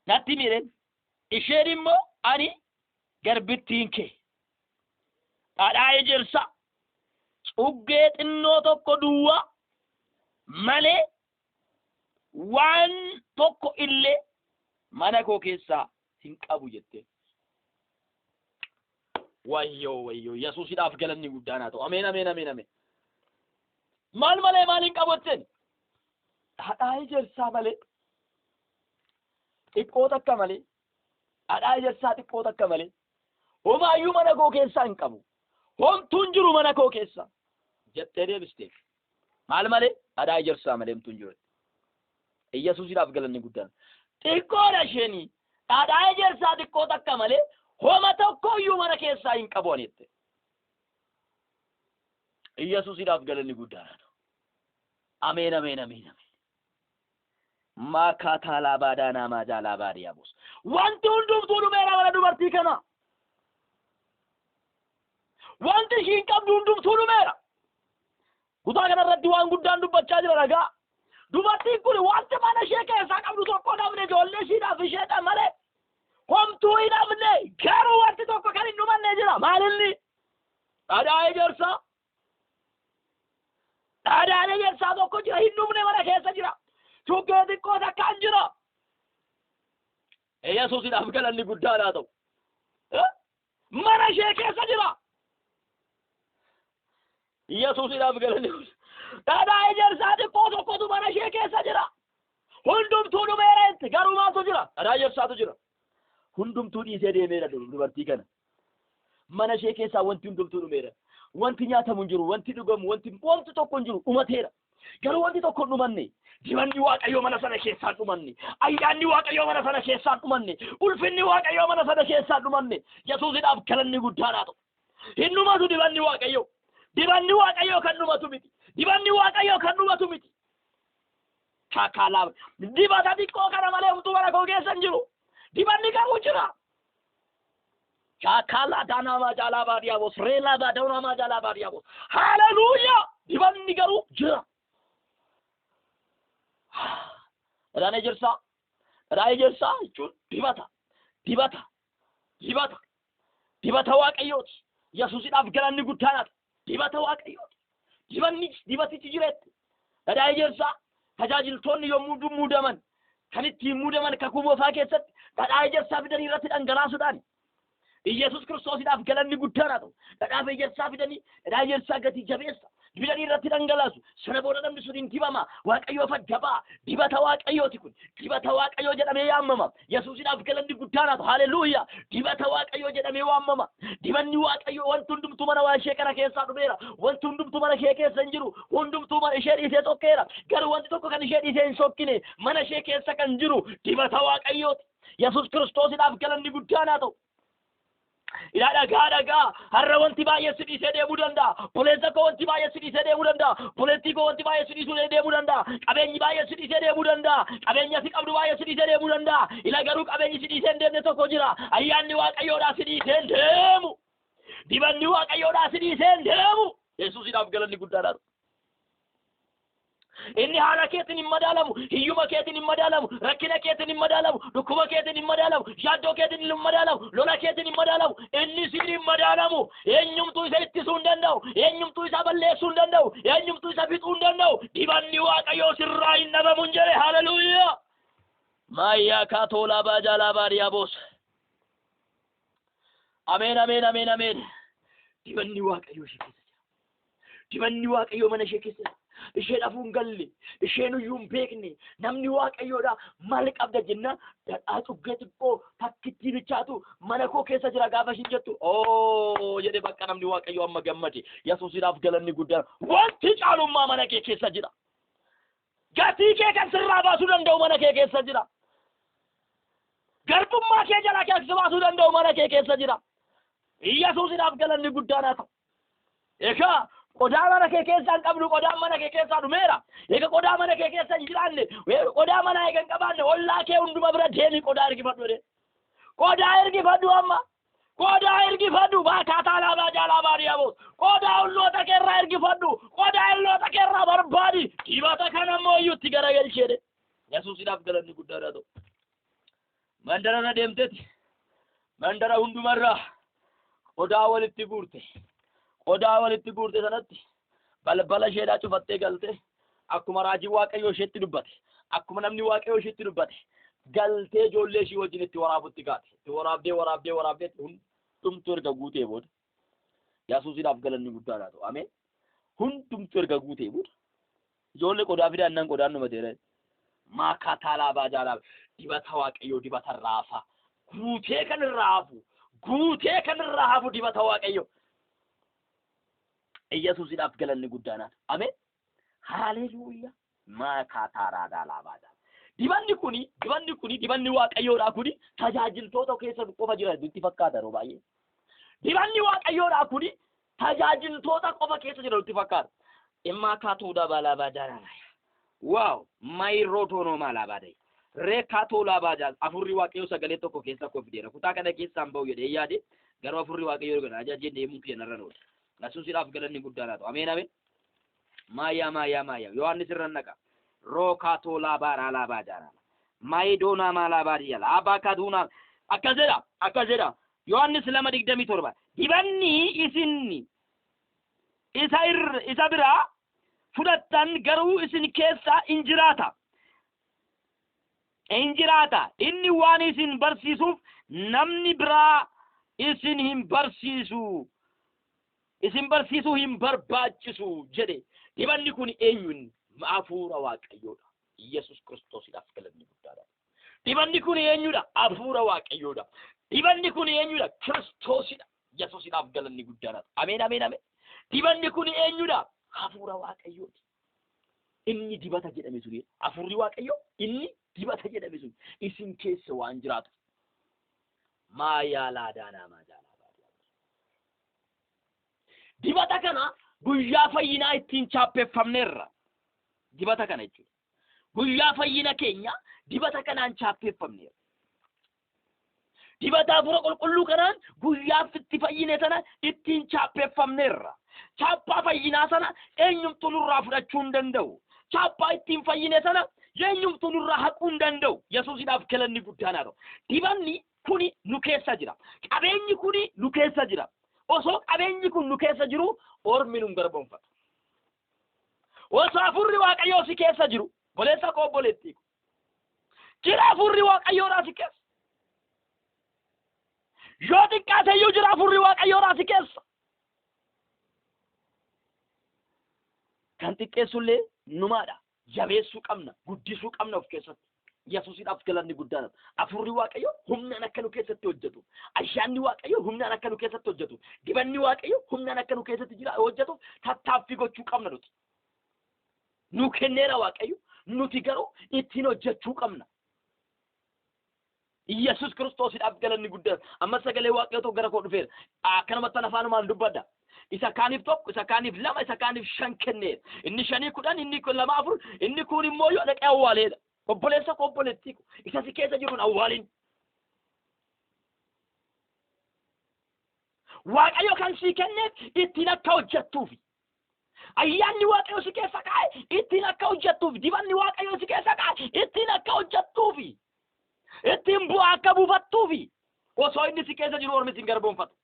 Natti miidheen. Isheen immoo ani garbittiin kee dhadhaa ejersaa cuggee xinnoo tokko duwwaa malee waan tokko illee mana koo keessaa hin qabu jette. Wayyoo wayyoo, Yesuusidhaaf galanni guddaan haa ta'u. Ameen ameen ameen ameen. Maal malee maal hin qabu jetteen? Dhadhaa ejersaa malee, xiqqoo takka malee, dhadhaa ejersaa xiqqoo takka malee homaayyuu mana koo keessaa hin qabu. Homtuun jiru mana koo keessa jettee deebisteef. Maal malee? Dhadhaa ejersaa malee homtuun jiru. Yesuusidhaaf galanni guddaan. Xiqqoodha isheenii, dhadhaa ejersaa xiqqoo takka malee homa tokkoyyuu mana keessaa hin qabu ani jette. Yesuusidhaaf galanni guddaan haa ta'u. Ameen ameen ameen ameen. Maakaataa laabaadhaa naamaa jaalaa baadiyyaa boos. Wanti hundumtuu dhumeera mana dubartii kana. Wanti ishiin qabdu hundumtuu dhumeera. Kutaa kanarratti waan guddaan dubbachaa jira, dhagaa. Dubartiin kun wanti mana ishee keessaa qabdu tokko dhabne, ijoollee ishiidhaaf isheedha malee homtuu hin dhabne. Garuu wanti tokko kan hin dhumanne jira. Maalinni? Dhadhaa ejersaa. Dhadhaan ejersaa tokko jira, hin dhumne, mana keessa jira. Cuggee xiqqoo takkaan jira. Yesuusidhaaf galanni guddaan haa ta'u. Mana ishee keessa jira. Yesuusidhaaf galanni guddaan. Dhadhaa ejersaa xiqqoo tokkotu mana ishee keessa jira. Hundumtuu dhumeera jetti, garuu maaltu jira? Dhadhaa ejersaatu jira. Hundumtuu dhiisee deemeera dubartii kana. Mana ishee keessaa wanti hundumtuu dhumeera. Wanti nyaatamu hin jiru, wanti dhugamu, wanti tokko hin jiru, dhumateera. Garuu wanti tokko hin dhumanne. Dibanni Waaqayyoo mana sana keessaa hin dhumanne. Ayyaanni Waaqayyoo mana sana keessaa hin dhumanne. Ulfinni Waaqayyoo mana sana keessaa hin dhumanne. Yesuusidhaaf galanni guddaan haa ta'u. Hin dhumatu dibanni Waaqayyoo. Dibanni Waaqayyoo kan dhumatu miti. Dibanni Waaqayyoo kan dhumatu miti. Kaakaalaa dibata xiqqoo kana malee homtuu mana koo keessa hin jiru. Dibanni garuu jira. Kaakaalaa daanaamaa jaalaa baadiyyaa boos. Reelaa baadiyyaa jaalaa baadiyyaa boos. Haleluuyaa! Dibanni garuu jira. Dhadhaan ejersaa. Dhadhaa ejersaa jechuun dibata. Dibata. Dibata. Dibata Waaqayyooti. Yesuusidhaaf galanni guddaan haa ta'u. Dibata Waaqayyooti. Dibanni dibatichi jireetti. Dhadhaa ejersaa tajaajiltoonni yommuu muudaman, kan ittiin muudaman kakuu moofaa keessatti dhadhaa ejersaa fidanii irratti dhangalaasuudhaan. Iyesuus Kiristoosiidhaaf galanni guddaan haa ta'u. Dhadhaa ejersaa fidanii, dhadhaa ejersaa gatii jabeessa fidanii irratti dhangalaasu. Sana booda namni sun hin dibama. Waaqayyoof adda ba'a. Dibata Waaqayyooti kun. Dibata Waaqayyoo jedhamee yaamama. Yesuusidhaaf galanni guddaan haa ta'u. Haleluuyaa. Dibata Waaqayyoo jedhamee waamama. Dibanni Waaqayyoo, wanti hundumtuu mana waa ishee kana keessaa dhumeera. Wanti hundumtuu mana ishee keessa hin jiru. Hundumtuu mana ishee dhiisee sokkeera. Garuu wanti tokko kan ishee dhiisee hin sokkine, mana ishee keessa kan jiru dibata Waaqayyooti. Yesuus Kiristoosiidhaaf galanni guddaan haa ta'u. Ilaa, dhagaa dhagaa, har'a wanti baay'ee si dhiisee deemuu danda'a. Obboleessa koo, wanti baay'ee si dhiisee deemuu danda'a. Obboleettii koo, wanti baay'ee si dhiisuu deemuu danda'a. Qabeenyi baay'ee si dhiisee deemuu danda'a. Qabeenya si qabdu baay'ee si dhiisee deemuu danda'a. Ila, garuu qabeenyi si dhiisee hin deemne tokko jira. Ayyaanni Waaqayyoodhaa si dhiisee hin deemu. Dibanni Waaqayyoodhaa si dhiisee hin deemu. Yesuusidhaaf galanni guddaadha. Inni haala keetiin hin madaalamu, hiyyuma keetiin hin madaalamu, rakkina keetiin hin madaalamu, dhukkuba keetiin hin madaalamu, yaaddoo keetiin hin madaalamu, lola keetiin hin madaalamu. Inni siin hin madaalamu. Eenyumtuu isa ittisuu hin danda'u, eenyumtuu isa balleessuu hin danda'u, eenyumtuu isa fixuu hin danda'u. Dibanni Waaqayyoo sirraa hin dhabamu hin jedhe. Haleluuyaa. Maayyaa kaatoolaa baajaalaa baadiyyaa boos. Ameen ameen ameen ameen. Dibanni Waaqayyoo ishee keessa jira. Dibanni Waaqayyoo mana ishee keessa jira. Isheen hafuu hin galle, isheen iyyuu hin beekne, namni Waaqayyoodha maal qabda jennaan, dhadhaa cuggee xiqqoo takkittii bichaatu mana koo keessa jira gaafa ishiin jettu, oo jedhe bakka namni Waaqayyoo amma gammade. Yesuusidhaaf galanni guddaan. Wanti caalummaa mana kee keessa jira. Gatii kee kan sirraa baasuu danda'u mana kee keessa jira. Garbummaa kee jalaa kan si baasuu danda'u mana kee keessa jira. Yesuusidhaaf galanni guddaan haa ta'u. Egaa qodaa mana kee keessaa hin qabdu, qodaan mana kee keessaa dhumeera. Egaa qodaa mana kee keessa hin jiraanne, qodaa mana eega hin qabaanne, ollaa kee hunduma bira deemi, qodaa ergifadhu jedhee. Qodaa ergifadhu amma. Qodaa ergifadhu baakaataa laabaa jaalaa baadiyyaa. Qodaa olloota keerraa ergifadhu. Qodaa olloota keerraa barbaadi. Dibata kana immoo iyyuu itti garagalchi jedhe. Yesuusidhaaf galanni guddaadha ta'u. Mandara irra deemteeti. Mandara hundumarraa qodaa walitti guurte. Qodaa walitti guurte sanatti balbala isheedhaa cufattee galte, akkuma raajiin Waaqayyoo isheetti dubbate, akkuma namni Waaqayyoo isheetti dubbate, galtee ijoollee ishii wajjin itti waraabutti kaate. Itti waraabdee waraabdee waraabdee hundumtuu erga guutee booda, Yesuusidhaaf galanni guddaadha ta'u. Ameen. Hundumtuu erga guutee booda ijoollee qodaa fidaa innaan qodaan dhumateera. Maakaataa laabaa jaalaa dibata Waaqayyoo, dibata raafa guutee kan irraa hafu, guutee kan irraa hafu dibata Waaqayyoo. Yesuusidhaaf galanni guddaadha. Ameen. Haleluuyaa. Maakaataa raadaa laabaa jaalaa. Dibanni kuni, dibanni Waaqayyoodhaa kuni tajaajiltoota keessa qofa jira nutti fakkaata yeroo baay'ee. Dibanni Waaqayyoodhaa kuni tajaajiltoota qofa keessa jira nutti fakkaata. Immaakaatuu dabalaa jaalaa. Waaw, maayirootoonoo maalaa baadai. Reekkaatoo laabaa jaal. Afurri Waaqayyoo sagalee tokko keessa koo fideera. Kutaa kana keessaan bahu jedhee yaade, garuu afurri Waaqayyoo kana ajajee deemuu kiyya narra oole. Yesuusidhaaf galanni guddaan haa ta'u. Ameen, ameen. Maayaa, maayaa, maayaa. Yohaannis irra naqa. Rookaatoo laabaa laabaa jaalala. Maayidoonaa maalaa baadiyyaa. Abbaa kaduunaa. Akkas jedha. Akkas jedha. Yohaannis 2:27. Dibanni isin isa biraa fudhattan garuu isin keessa in jiraata. In jiraata. Inni waan isin barsiisuuf namni biraa isin hin barsiisu. Isin barsiisuu hin barbaachisu jedhe. Dibanni kun eenyuun? Hafuura Waaqayyoodha. Yesus Kiristoosidhaaf galanni guddaadha. Dibanni kun eenyudha? Hafuura Waaqayyoodha. Dibanni kun eenyudha? Kiristoosidha. Yesuusidhaaf galanni guddaadha. Ameen, ameen, ameen. Dibanni kun eenyudha? Hafuura Waaqayyooti. Inni dibata jedhame suni, hafuurri Waaqayyoo inni dibata jedhame sun isin keessa waan jiraatu. Maayaa laadaanaa maajaalaa. Dibata kana guyyaa fayyinaa ittiin chaappeffamneerra. Dibata kana jechuudha. Guyyaa fayyina keenya dibata kanaan chaappeffamneerra. Dibata Hafuura Qulqulluu kanaan guyyaa itti fayyine sana ittiin chaappeffamneerra. Chaappaa fayyinaa sana eenyumtu nurraa fudhachuu hin danda'u. Chaappaa ittiin fayyine sana eenyumtu nurraa haquu hin danda'u. Yesuusidhaaf galanni guddaan haa ta'u. Dibanni kuni nu keessa jira. Qabeenyi kuni nu keessa jira. Osoo qabeenyi kun nu keessa jiru ormi nun garboonfatu. Osoo hafuurri Waaqayyoo si keessa jiru, obboleessa koo, obboleettii koo. Jira hafuurri Waaqayyoodhaa si keessa. Yoo xiqqaate iyyuu jira hafuurri Waaqayyoodhaa si keessa. Kan xiqqeessullee numaadha. Jabeessuu qabna, guddisuu qabna of keessatti. Yesuusidhaaf galanni guddaan. Hafuurri Waaqayyoo humnaan akka nu keessatti hojjetu. Ayyaanni Waaqayyoo humnaan akka nu keessatti hojjetu. Dibanni Waaqayyoo humnaan akka nu keessatti jira hojjetu tattaaffii gochuu qabna nuti. Nu kenneera Waaqayyo, nuti garuu ittiin hojjechuu qabna. Yesuus Kiristoosidhaaf galanni guddaan. Amma sagalee Waaqayyoo tokko gara koo dhufeera. Akkanumatti afaanumaan dubbadha. Isa kaaniif tokko, isa kaaniif lama, isa kaaniif shan kenneera. Inni shanii 10, inni lama afur, inni kun immoo yoo dhaqee awwaaleedha. Obboleessa koo, obboleettii koo, isa si keessa jiruun awwaalin. Waaqayyo kan sii kenneef ittiin akka hojjettuufi. Ayyaanni Waaqayyo si keessa kaa'e ittiin akka hojjettuuf, dibanni Waaqayyo si keessa kaa'e ittiin akka hojjettuufi. Ittiin bu'aa akka buufattuufi. Osoo inni si keessa jiru ormi sin garboonfatu.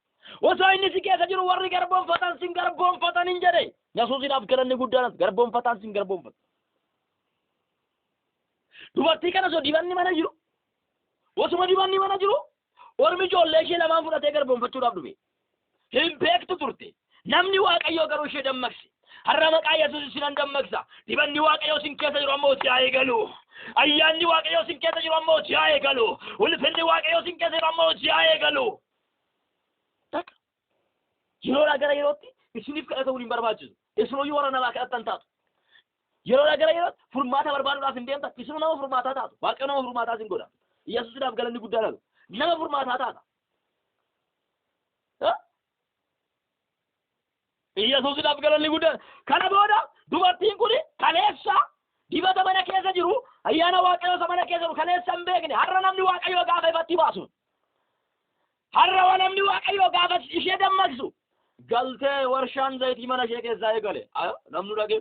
Osoo inni si keessa jiru warri garboonfatan sin garboonfatan hin jedhe. Yesuusidhaaf galanni guddaan, garboonfataan sin garboonfatu. Dubartii kana osoo dibanni mana jiru, osuma dibanni mana jiru, ormi ijoollee ishee lamaan fudhatee garboonfachuudhaaf dhufe. Hin beektu turte. Namni Waaqayyoo garuu ishee dammaqse. Har'a maqaa Yesuus isinan dammaqsa. Dibanni Waaqayyoo isin keessa jiru ammoo si haa eegalu. Ayyaanni Waaqayyoo isin keessa jiru ammoo si haa eegalu. Ulfinni Waaqayyoo isin keessa jiru ammoo si haa eegalu. Takka. Yeroodhaa gara yerootti isiniif kadhatamuun hin barbaachisu. Isinuyyuu warra namaa kadhattan taatu. Yeroodhaa gara yerootti furmaata barbaaduudhaaf hin deemtan. Isinuu nama furmaataa taatu. Waaqayyo nama furmaataa isin godha. Yesuusidhaaf galanni guddaan haa ta'u. Nama furmaataa taata. Yesuusidhaaf galanni guddaan. Kana booda dubartiin kun kaleessa dibata mana keessa jiru, ayyaana Waaqayyoo isa mana keessa jiru kaleessa hin beekne, har'a namni Waaqayyoo gaafa ifatti baasu. Har'a waan namni Waaqayyoo gaafa ishee dammaqsu galtee warshaan zayitii mana ishee keessaa eegale. Namni dhagee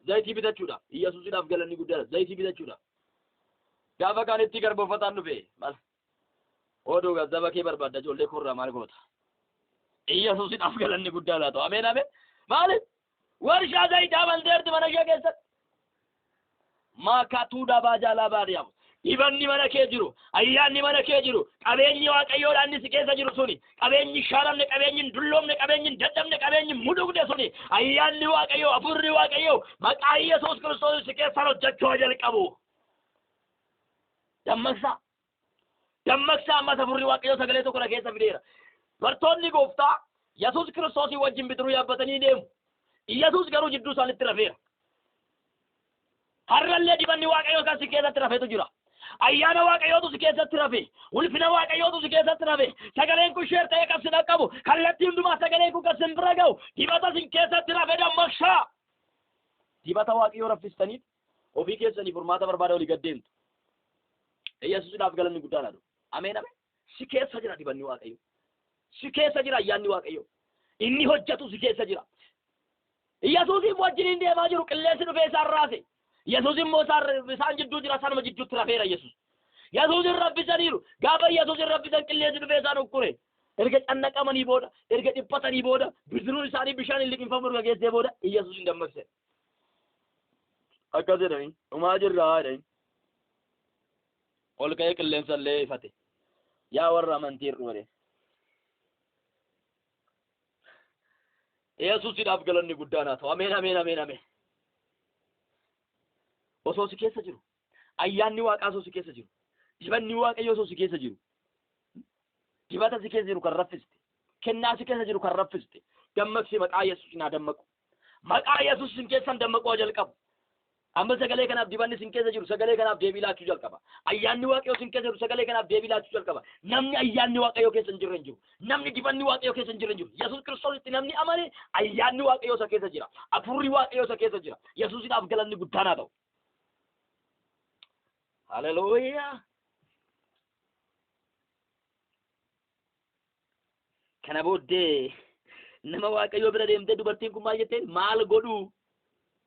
zayitii bitachuudha. Iyyasuusidhaaf galanni guddaadha. Zayitii bitachuudha. Gaafa kaan itti garboonfataan dhufe maal? Oduu gazzaba kee barbaadda ijoollee korraa maal goota? Iyyasuusidhaaf galanni guddaadha ta'u. Ameen ameen. Maali? Warshaa zayitaa banteerti mana ishee keessatti. Maakatuu dabaa jaalaa baadiyaamu. Dibanni mana kee jiru, ayyaanni mana kee jiru, qabeenyi Waaqayyoodhaan inni si keessa jiru suni, qabeenyi shaaramne, qabeenyi hin dulloomne, qabeenyi hin dadhabne, qabeenyi hin mudugne suni, ayyaanni Waaqayyoo, hafuurri Waaqayyoo maqaa Yesuus Kiristoos si keessaan hojjechuu jalqabu. Dammaqsaa. Dammaqsaa ammas hafuurri Waaqayyoo sagalee tokko na keessa fideera. Bartoonni gooftaa Yesuus Kiristoosii wajjin bidiruu yaabbatanii deemu. Yesuus garuu jidduu isaanitti rafeera. Har'allee dibanni Waaqayyoo kan si keessatti rafetu jira. Ayyaana Waaqayyootu si keessatti rafe. Ulfina Waaqayyootu si keessatti rafe. Sagaleen kun share ta'ee kan si dhaqqabu. Kallattii hundumaa sagaleen kun kan sin bira ga'u. Dibata sin keessatti rafe dammaqsaa. Dibata Waaqayyoo raffistaniit ofii keessanii furmaata barbaada olii gad deemtu. Yesuusidhaaf galanni guddaan haa ta'u. Ameen ameen. Si keessa jira dibanni Waaqayyoo. Si keessa jira ayyaanni Waaqayyoo. Inni hojjetu si keessa jira. Yesuusiin wajjiniin deemaa jiru qilleensi dhufee isaan raase. Yesuus immoo isaan jidduu jira sanuma jidduutti rafeera Yesuus. Yesuusin raffisaniiru. Gaafa Yesuusin raffisan qilleensi dhufee isaan ukkure. Erga cannaqamanii booda, erga dhiphatanii booda, bidiruun isaanii bishaan hin liqimfamu erga geessee booda Yesuus hin dammaqse. Akkas jedhanii dhumaa jirraa jedhanii. Ol ka'ee qilleensa illee ifate. Yaa warra amantii hir'uu jedhee. Yesuusidhaaf galanni guddaan haa ta'u. Ameen ameen ameen ameen. Osoo si keessa jiru, ayyaanni Waaqaa osoo si keessa jiru, dibanni Waaqayyoo osoo si keessa jiru, dibata si keessa jiru kan raffiste, kennaa si keessa jiru kan raffiste, dammaqsi maqaa Yesuusin haa dammaqu. Maqaa Yesuus sin keessan dammaquu haa jalqabu. Amma sagalee kanaaf dibanni sin keessa jiru sagalee kanaaf deebii laachuu jalqaba. Ayyaanni Waaqayyoo sin keessa jiru sagalee kanaaf deebii laachuu jalqaba. Namni ayyaanni Waaqayyoo keessa hin jirre hin jiru. Namni dibanni Waaqayyoo keessa hin jirre hin jiru. Yesuus Kiristoositti namni amane ayyaanni Waaqayyoo isa keessa jira. Hafuurri Waaqayyoo isa keessa jira. Yesuusidhaaf galanni guddaan haa ta'u. Haleluuyaa. Kana booddee nama Waaqayyoo bira deemtee dubartiin kun maal jetteen maal godhuu?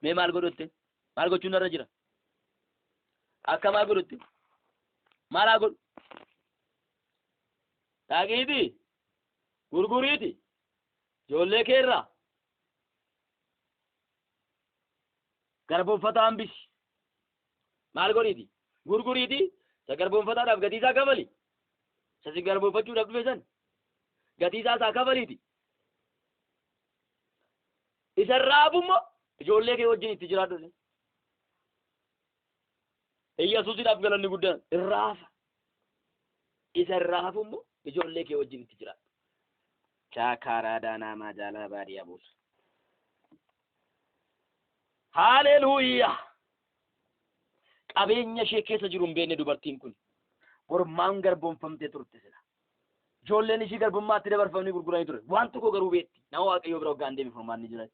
Mee maal godhu jette? Maal gochuun narra jira? Akka maal godhu jette? Maal haa godhu? Dhaqiiti gurguriiti ijoollee keerraa garboonfataa hambisi. Maal godhiiti? Gurguriiti isa garboonfataadhaaf gatii isaa kafali. Isa si garboonfachuudhaaf dhufe san gatii isaa isaa kafaliiti. Isa irraa hafu immoo ijoollee kee wajjin itti jiraadhu. Iyyasuusidhaaf galanni guddaan irraa hafa. Isa irraa hafu immoo ijoollee kee wajjin itti jiraadhu. Chaakaaraa daanaa maajaalaa baadiyyaa buusu. Haaleluuyaa! Qabeenya ishee keessa jiru hin beekne dubartiin kun. Mormaan garboomfamtee turte sila. Ijoolleen ishii garbummaatti dabarfamanii gurguranii ture. Waan tokko garuu beekti. Nama Waaqayyoo bira hoggaan deeme furmaanni jira.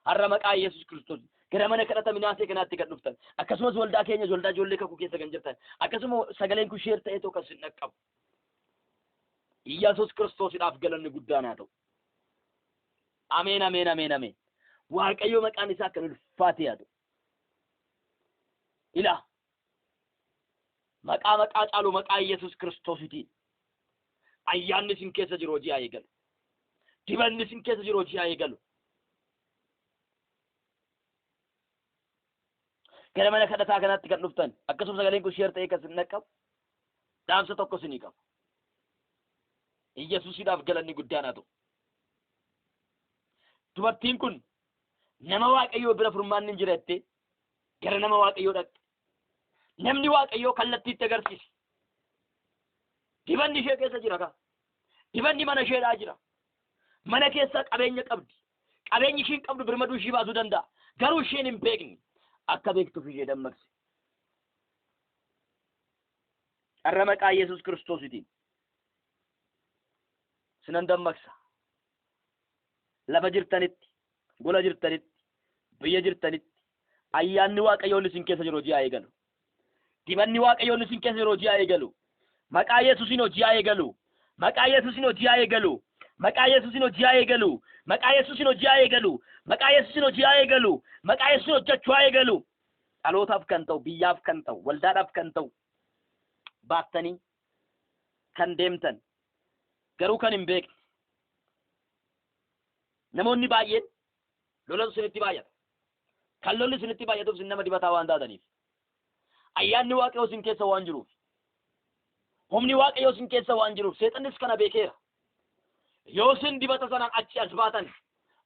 Har'a maqaa Yesuus Kiristoos gara mana kadhata minaasee kanaatti kan dhuftan. Akkasumas waldaa keenya waldaa ijoollee kakuu keessa kan jirtan. Akkasuma sagaleen kun sheer ta'ee tokko sin dhaqqabu. Yesuus Kiristoosidhaaf galanni guddaan haa ta'u. Ameen ameen ameen ameen. Waaqayyo maqaan isaa kan ulfaate haa ta'u. Ilaa maqaa maqaa caalu maqaa Yesuus Kiristoositiin ayyaanni isin keessa jiru hojii haa eegalu. Dibanni isin keessa jiru hojii haa eegalu. Gara mana kadhataa kanaatti kan dhuftan akkasuma sagaleen kun sheer ta'ee kan isin dhaqqabu dhaamsa tokko isinii qaba. Iyyasuusidhaaf galanni guddaan haa ta'u. Dubartiin kun nama Waaqayyoo bira furmaanni hin jira jettee gara nama Waaqayyoo dhaqxe. Namni Waaqayyoo kallattiitti agarsiise. Dibanni ishee keessa jira kaa. Dibanni mana isheedhaa jira. Mana keessaa qabeenya qabdi. Qabeenyi ishiin qabdu birmaduu ishii baasuu danda'a. Garuu isheen hin beekne. Akka beektuuf ishee dammaqse. Har'a maqaa Yesuus Kiristoositiin sinan dammaqsa. Lafa jirtanitti, gola jirtanitti, biyya jirtanitti ayyaanni Waaqayyoon isin keessa jiru hojii haa eegalu. Dibanni Waaqayyoon isin keessa jiru hojii haa eegalu. Maqaa Yesuusiin hojii haa eegalu. Maqaa Yesuusin hojii haa eegalu. Maqaa Yesuusin hojii haa eegalu. Maqaa Yesuusin hojii haa eegalu. Maqaa Yesuusin hojii haa eegalu. Maqaa Yesuusin hojjechuu haa eegalu. Dhalootaaf kan ta'u, biyyaaf kan ta'u, waldaadhaaf kan ta'u baattanii kan deemtan garuu kan hin beekne namoonni baay'een lolatu isinitti baay'ata. Kan lolli isinitti baay'atuuf isin nama dibataa waan taataniif. Ayyaanni Waaqayyoo isin keessa waan jiruuf. Humni Waaqayyoo isin keessa waan jiruuf seexannis kana beekeera. Yoo isin dibata sanaan achi as baatan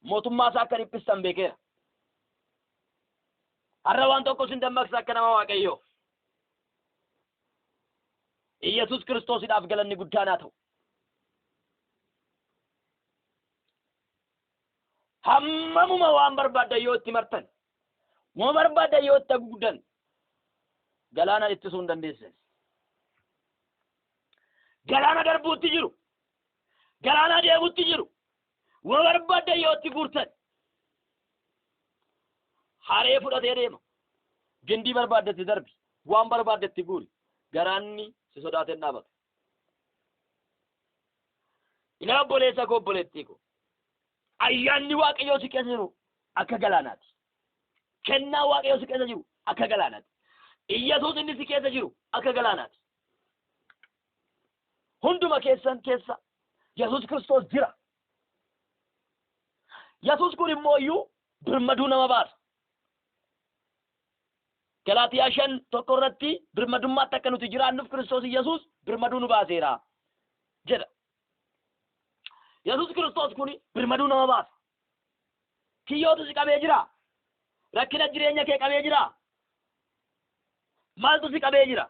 mootummaa isaa akka dhiphistan beekeera. Har'a waan tokko isin dammaqsa akka nama Waaqayyoo. Iyyasuus Kiristoosidhaaf galanni guddaan haa ta'u. Hammamuma waan barbaaddan yoo itti martan, waan barbaaddan yoo itti haguugdan, galaana ittisuu hin dandeessan. Galaana darbuutti jiru, galaana deemutti jiru, waan barbaaddan yoo itti guurtan, haree fudhatee deema. Gindii barbaaddetti darbi, waan barbaaddetti guuri, garaanni si sodaatee hin dhaabatu. Yaa obboleessa koo obboleettii koo ayyaanni Waaqayyoo si keessa jiru akka galaanaati. Kennaa Waaqayyoo si keessa jiru akka galaanaati. Iyyasuus inni si keessa jiru akka galaanaati. Hunduma keessan keessa Yesuus Kiristoos jira. Yesuus kun immoo iyyuu birmaduu nama baasa. Galaatiyaa 5:1 irratti birmadummaatti akka nuti jiraannuuf Kiristoos Yesuus birmaduu nu baaseera jedha. Yesuus Kiristoos kun birmaduu nama baasa. Kiyyootu si qabee jira. Rakkina jireenya kee qabee jira. Maaltu si qabee jira?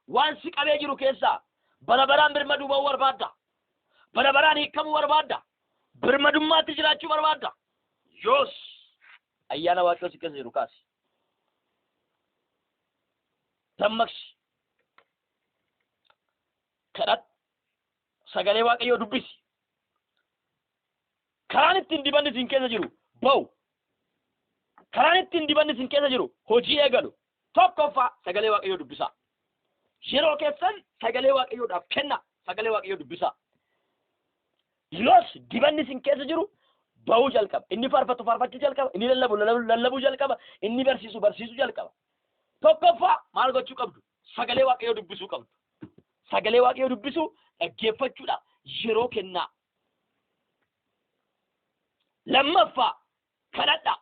Waan si qabee jiru keessaa bara baraan birmaduu ba'uu barbaadda. Bara baraan hiikamuu barbaadda. Birmadummaatti jiraachuu barbaadda. Yoos ayyaana Waaqayyoo si keessa jiru kaasi. Dammaqsi. Kadhadhu. Sagalee Waaqayyoo dubbisi. Karaan ittiin dibanni isin keessa jiru ba'u. Karaan ittiin dibanni isin keessa jiru hojii eegalu. Tokkoffaa sagalee Waaqayyoo dubbisaa. Yeroo keessan sagalee Waaqayyoodhaaf kenna. Sagalee Waaqayyoo dubbisaa. Yoos dibanni isin keessa jiru ba'uu jalqaba. Inni faarfatu faarfachuu jalqaba. Inni lallabu lallabuu jalqaba. Inni barsiisu barsiisuu jalqaba. Tokkoffaa maal gochuu qabdu? Sagalee Waaqayyoo dubbisuu qabdu. Sagalee Waaqayyoo dubbisuu dhaggeeffachuudha yeroo kennaa. Lammaffaa kadhadhaa.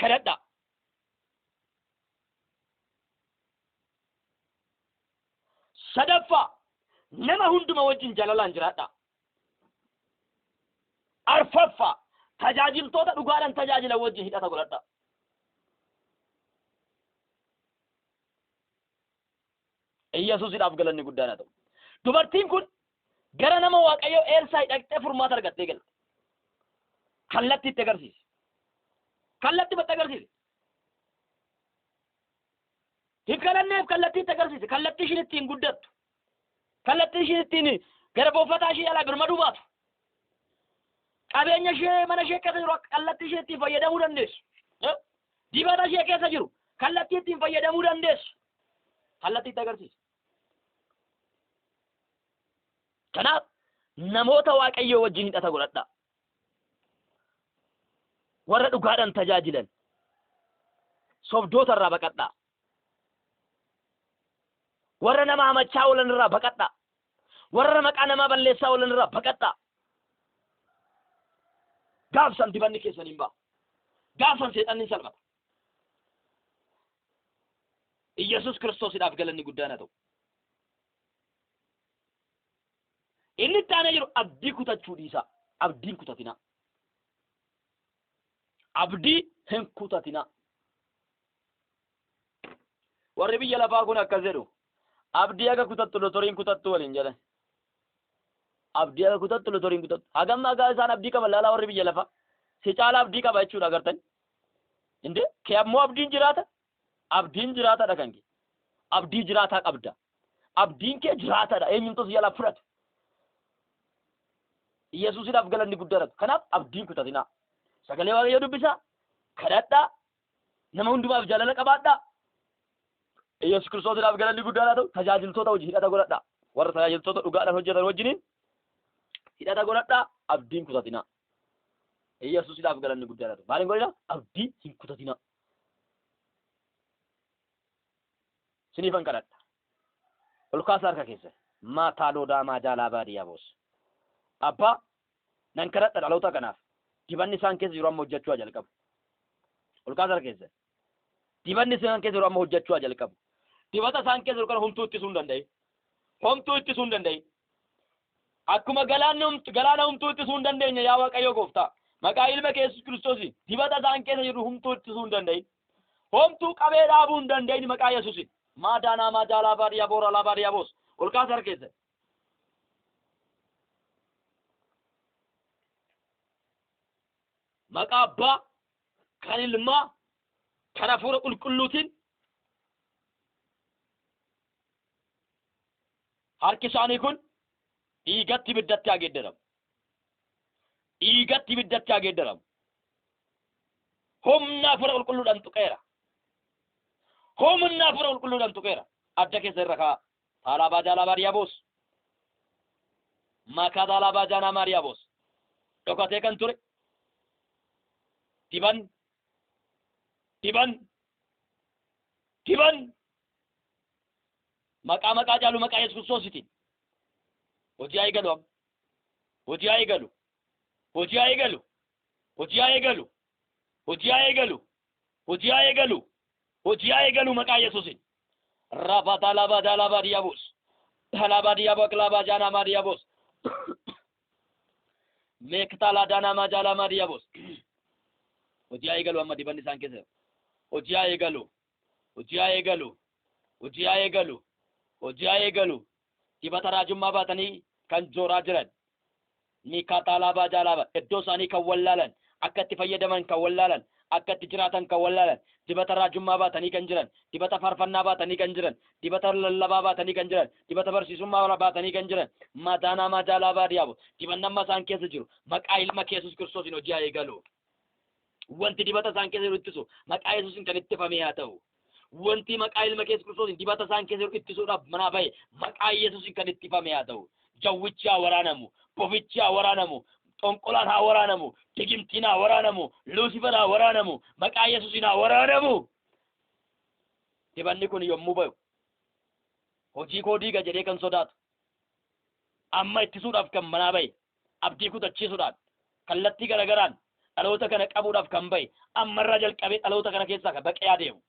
Kadhadhaa. Sadaffaa nama hunduma wajjin jaalalaan jiraadhaa. Arfaffaa tajaajiltoota dhugaadhaan tajaajilan wajjin hidhata godhadhaa. Iyyasuusidhaaf galanni guddaan haa ta'u. Dubartiin kun gara nama Waaqayyoo Eelsaay dhaqxee furmaata argattee galte. Kallatti itti agarsiise. Kallatti itti agarsiise. Hin kadhanneef kallattii itti agarsiise. Kallattii ishiin ittiin guddattu. Kallattii ishiin ittiin gara buufataa ishee alaa birmaduu baatu. Qabeenya ishee mana ishee keessa jiru kallattii ishee ittiin fayyadamuu dandeessu. Dibata ishee keessa jiru kallattii ittiin fayyadamuu dandeessu. Kallattii itti agarsiisa. Kanaaf namoota Waaqayyoo wajjin hidhata godhadhaa. Warra dhugaadhaan tajaajilan sobdoota irraa baqadhaa. Warra nama hamachaa oolan irraa baqadhaa. Warra maqaa namaa balleessaa oolan irraa baqadhaa. Gaafsan dibanni keessan hin ba'a. Gaafsan seexanni hin salphata. Iyyasuus Kiristoosidhaaf galanni guddaan haa ta'u. Inni itti aanee jiru abdii kutachuu dhiisaa. Abdii hin kutatinaa. Abdii hin kutatinaa. Warri biyya lafaa kun akkas jedhu. Abdii haga kutattu lotoriin kutattu waliin jedhan. Abdii haga kutattu lotoriin kutattu. Hagam haga isaan abdii qaban laalaa warri biyya lafaa. Si caala abdii qaba jechuudha agartani. Inde kee ammoo abdiin jiraata. Abdiin jiraataadha kan kee. Abdii jiraataa qabda. Abdiin kee jiraataadha. Eenyumtu si jalaa fudhatu. Yesuusidhaaf galanni guddaadha. Kanaaf abdiin kutatinaa. Sagalee Waaqayyoo dubbisaa. Kadhadhaa. Nama hundumaaf jaalala qabaadhaa. Yesuus Kiristoosidhaaf galanni guddaadha ta'u. Tajaajiltoota hojii hidhata godhadhaa. Warra tajaajiltoota dhugaadhaan hojjetan wajjiniin hidhata godhadhaa, abdii hin kutatinaa. Yesuusidhaaf galanni guddaa haa ta'u. Maal hin godhinaa? Abdii hin kutatinaa. Siniifan kadhadha. Ol kaasa harka keessan. Maataa loodaa maajaalaa baadiyyaa boos. Abbaa, nan kadhadha dhaloota kanaaf. Dibanni isaan keessa jiru amma hojjechuu haa jalqabu. Ol kaasa harka keessan. Dibanni isaan keessa jiru amma hojjechuu haa jalqabu. Dibata isaan keessa jiru kana homtuu ittisuu hin danda'in. Homtuu ittisuu hin danda'in. Akkuma galaanni galaana homtuu ittisuu hin dandeenye, yaa Waaqayyo Gooftaa. Maqaa ilma kee Yesuus Kiristoosiin dibata isaan keessa jiru homtuu ittisuu hin danda'in. Homtuu qabee dhaabuu hin danda'in maqaa Yesuusiin. Maadaanaa maajaalaa baadiyyaa booraalaa baadiyyaa boos. Ol kaasa harka keessan. Maqaa Abbaa, kan Ilmaa, kan Hafuura Qulqulluutiin harki isaanii kun dhiigatti ibiddatti haa geeddaramu. Dhiigatti ibiddatti haa geeddaramu. Humna Hafuura Qulqulluudhaan tuqeera. Humna Hafuura Qulqulluudhaan tuqeera. Adda keessa irra kaa'a. Taalaa jaalaa baadiyyaa boos. Makaa taalaa baajaanaa maariyaa boos. Dhokatee kan ture. Diban. Diban. Diban. Maqaa maqaa caalu maqaa Yesuus Kiristoositiin. Hojii haa eegalu amma. Hojii haa eegalu. Hojii haa eegalu. Hojii haa eegalu. Hojii haa eegalu. Hojii haa eegalu. Hojii haa eegalu maqaa Yesuusiin. Rabatalaba dalaba diabos. Talaba diabok laba janama diabos. Meektala danama jalama diabos. Hojii haa eegalu amma dibanni isaan keessa. Hojii haa eegalu. Hojii haa eegalu. Hojii haa eegalu. Hojii haa eegalu. Dibata raajummaa baatanii kan jooraa jiran. Miikaaxaalaa jaalaaba iddoo isaanii kan wallaalan, akka itti fayyadaman kan wallaalan, akka itti jiraatan kan wallaalan, dibata raajummaa baatanii kan jiran, dibata faarfannaa baatanii kan jiran, dibata lallabaa baatanii kan jiran, dibata barsiisummaa baatanii kan jiran, madaanaa majaalaa baadiyaabo, dibanni amma isaan keessa jiru maqaa ilma Yesuus Kiristoosiin hojii haa eegalu. Wanti dibata isaan keessa jiru ittisu maqaa Yesuusiin kan ittifame haa ta'u. Wanti maqaa ilma Yesuus Kiristoosiin dibata isaan keessa jiru ittisuudhaaf manaa bahe maqaa Yesuusiin kan ittifame haa ta'u. Jawwichi haa waraanamu, bofichi haa waraanamu, xonqolaan haa waraanamu, digimtiin haa waraanamu, Luusifer haa waraanamu, maqaa Yesuusiin haa waraanamu. Dibanni kun yommuu bahu hojii koo diiga jedhee kan sodaatu, amma ittisuudhaaf kan manaa bahe, abdii kutachiisuudhaan kallattii garagaraan dhaloota kana qabuudhaaf kan bahe, ammarraa jalqabee dhaloota kana keessaa kan baqee adeemu.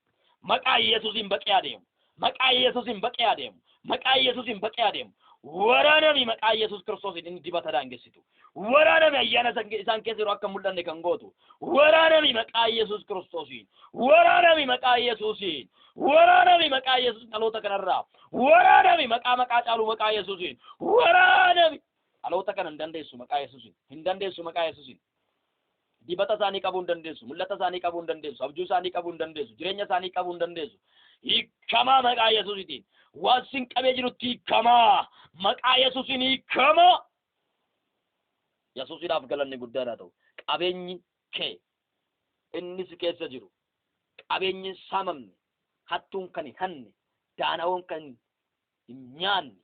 Maqaa Yesuusiin baqee adeemu. Maqaa Yesuusiin baqee adeemu. Maqaa Yesuusiin baqee adeemu. Waraanami maqaa Yesuus Kiristoosiin inni dibata daangessitu. Waraanami ayyaana isaan keessa yeroo akka mul'anne kan gootu. Waraanami maqaa Yesuus Kiristoosiin. Waraanami maqaa Yesuusiin. Waraanami maqaa Yesuus dhaloota kanarraa. Waraanami maqaa maqaa caalu maqaa Yesuusiin. Waraanami. Dhaloota kana hin dandeessu maqaa Yesuusiin. Hin dandeessu maqaa Yesuusiin. Dibata isaanii qabuu hin dandeessu. Mul'ata isaanii qabuu hin dandeessu. Abjuu isaanii qabuu hin dandeessu. Jireenya isaanii qabuu hin dandeessu. Hiikamaa maqaa Yesuusitiin. Waan sin qabee jirutti hiikamaa. Maqaa Yesuusiin hiikamaa. Yesuusiidhaaf galanni guddaa haa ta'u. Qabeenyi kee inni si keessa jiru, qabeenyi hin saamamne, hattuun kan hin hanne, daana'oon kan hin nyaanne,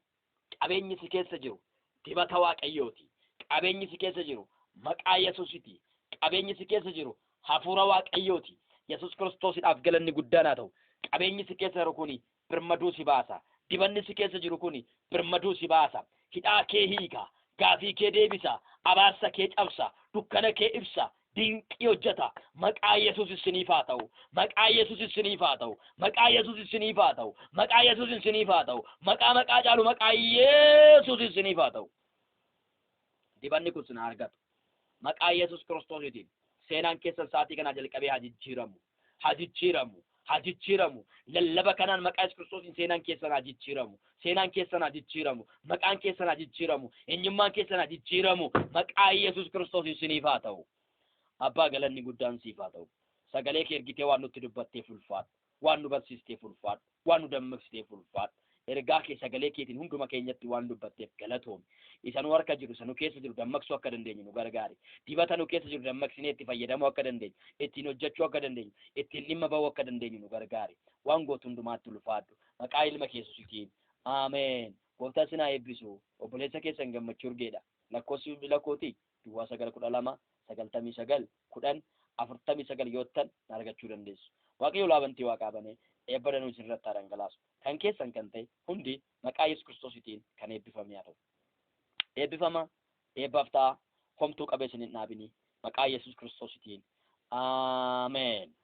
qabeenyi si keessa jiru dibata Waaqayyooti. Qabeenyi si keessa jiru maqaa Yesuusiti. Qabeenyi si keessa jiru hafuura Waaqayyooti. Yesuus Kiristoosiidhaaf galanni guddaan haa ta'u. Qabeenyi si keessa jiru kuni birmaduu si baasa. Dibanni si keessa jiru kuni birmaduu si baasa. Hidhaa kee hiika. Gaafii kee deebisa. Abaarsa kee cabsa. Dukkana kee ibsa. Dinqii hojjeta. Maqaa Yesuus isiniif haa ta'u. Maqaa Yesuus isiniif haa ta'u. Maqaa Yesuus isiniif haa ta'u. Maqaa Yesuus isiniif haa ta'u. Maqaa maqaa caalu maqaa Yesuus isiniif haa ta'u. Dibanni kun sin haa argatu. Maqaa Yesuus Kiristoosiitiin seenaan keessan sa'aatii kanaa jalqabee haa jijjiiramu. Haa jijjiiramu. Haa jijjiiramu. Lallaba kanaan maqaa Yesuus Kiristoosiin seenaan keessan haa jijjiiramu. Seenaan keessan haa jijjiiramu. Maqaan keessan haa jijjiiramu. Eenyummaan keessan haa jijjiiramu. Maqaa Yesuus Kiristoos isiniif haa ta'u. Abbaa, galanni guddaan siif haa ta'u. Sagalee kee ergitee waan nutti dubbatteef ulfaadhu. Waan nu barsiisteef ulfaadhu. Waan nu dammaqsiteef ulfaadhu. Ergaa kee sagalee keetiin hunduma keenyatti waan dubbatteef galatoomi. Isa nu harka jiru, isa nu keessa jiru dammaqsuu akka dandeenyu nu gargaari. Dibata nu keessa jiru dammaqsinee itti fayyadamuu akka dandeenyu, ittiin hojjechuu akka dandeenyu, ittiin dhimma bahuu akka dandeenyu nu gargaari. Waan gootu hundumaatti ulfaadhu. Maqaa ilma kee Yesuusitiin. Ameen. Gooftaan isin haa eebbisu. Obboleessa keessan Gammachuu Urgeedha. Lakkoofsi bilbila kootii duwwaa 9 12 99 10 49 yoo ta'an na argachuu dandeessu. Waaqayyo laabantii waaqaa banee eebba danuu isin irratti haa dhangalaasu. Kan keessan kan ta'e hundi maqaa Yesuus Kiristoositiin kan eebbifame haa ta'u. Eebbifama, eebbaaf ta'a, homtuu qabee isin hin dhaabini. Maqaa Yesuus Kiristoositiin. Ameen.